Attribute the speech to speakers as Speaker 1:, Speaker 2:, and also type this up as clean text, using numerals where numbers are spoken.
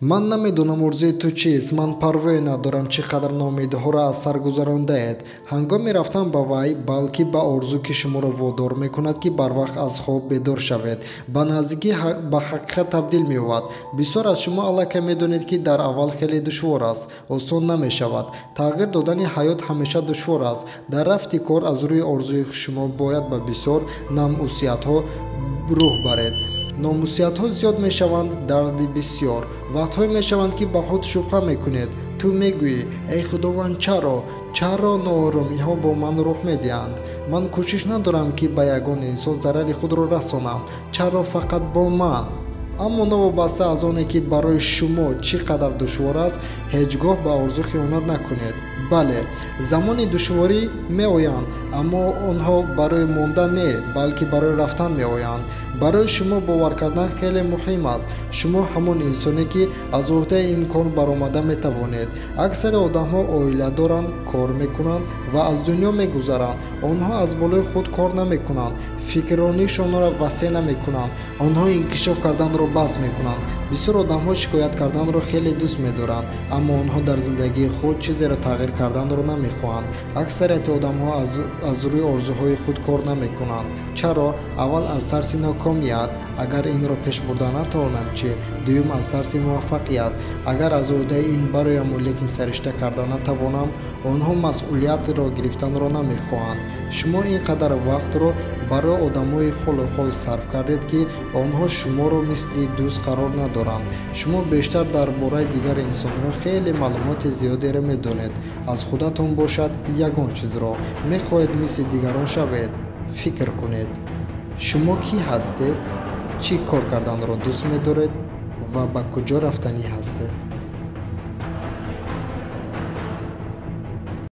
Speaker 1: Ман намедонам орзуи ту чист, ман парвое надорам чӣ қадар ноумедиҳоро аз сар гузарондаед. Ҳангоми рафтан ба вай, балки ба орзу, ки шуморо водор мекунад, ки барвақт аз хоб бедор шавед, ба наздикӣ ба ҳақиқат табдил меёбад. Бисёр аз шумо аллакай медонед, ки дар аввал хеле душвор аст, осон намешавад. Тағйир додани ҳаёт ҳамеша душвор аст. Дар рафти кор аз рӯи орзуи шумо бояд ба бисёр намусиятҳо рӯҳ баред. Номусиятҳо зиёд мешаванд, дарди бисёр. Вақтҳое мешаванд, ки ба худ шубҳа мекунед. Ту мегӯӣ: эй Худованд, чаро? Чаро нооромиҳо бо ман рӯҳ медиҳанд? Ман кӯшиш надорам, ки ба ягон инсон зарари худро расонам. Чаро фақат бо ман? Аммо новобаста аз оне, ки барои шумо чӣ қадар душвор аст, ҳеҷ гоҳ ба орзу хиёнат накунед. Бале, замони душворӣ меоянд, аммо онҳо барои мондан не, балки барои рафтан меоянд. Барои шумо бовар кардан хеле муҳим аст. Шумо ҳамон инсоне, ки аз уҳдаи ин кор баромада метавонед. Аксари одамҳо оила доранд, кор мекунанд ва аз дунё мегузаранд. Онҳо аз болои худ кор намекунанд, фикрронишонро васеъ намекунанд, онҳо инкишоф карданро бас мекунанд. Бисёр одамҳо шикоят карданро хеле дӯст медоранд, аммо онҳо дар зиндагии худ чизеро тағйир карданро намехоҳанд. Аксарияти одамҳо аз рӯи орзуҳои худ кор намекунанд. Чаро? Аввал аз тарси нокомият, агар инро пеш бурда натавонам чӣ? Дуюм аз тарси муваффақият, агар аз уҳдаи ин барояму лекин саришта карда натавонам. Онҳо масъулиятро гирифтанро намехоҳанд. Шумо ин қадар вақтро барои одамои холу хол сарф кардед, ки онҳо шуморо мисли дӯст қарор надоранд. Шумо бештар дар бораи дигар инсонҳо хеле маълумоти зиёдеро медонед, аз худатон бошад ягон чизро. Мехоҳед мисли дигарон шавед? Фикр кунед. Шумо кӣ ҳастед? Чӣ кор карданро дӯст медоред ва ба куҷо рафтанӣ ҳастед?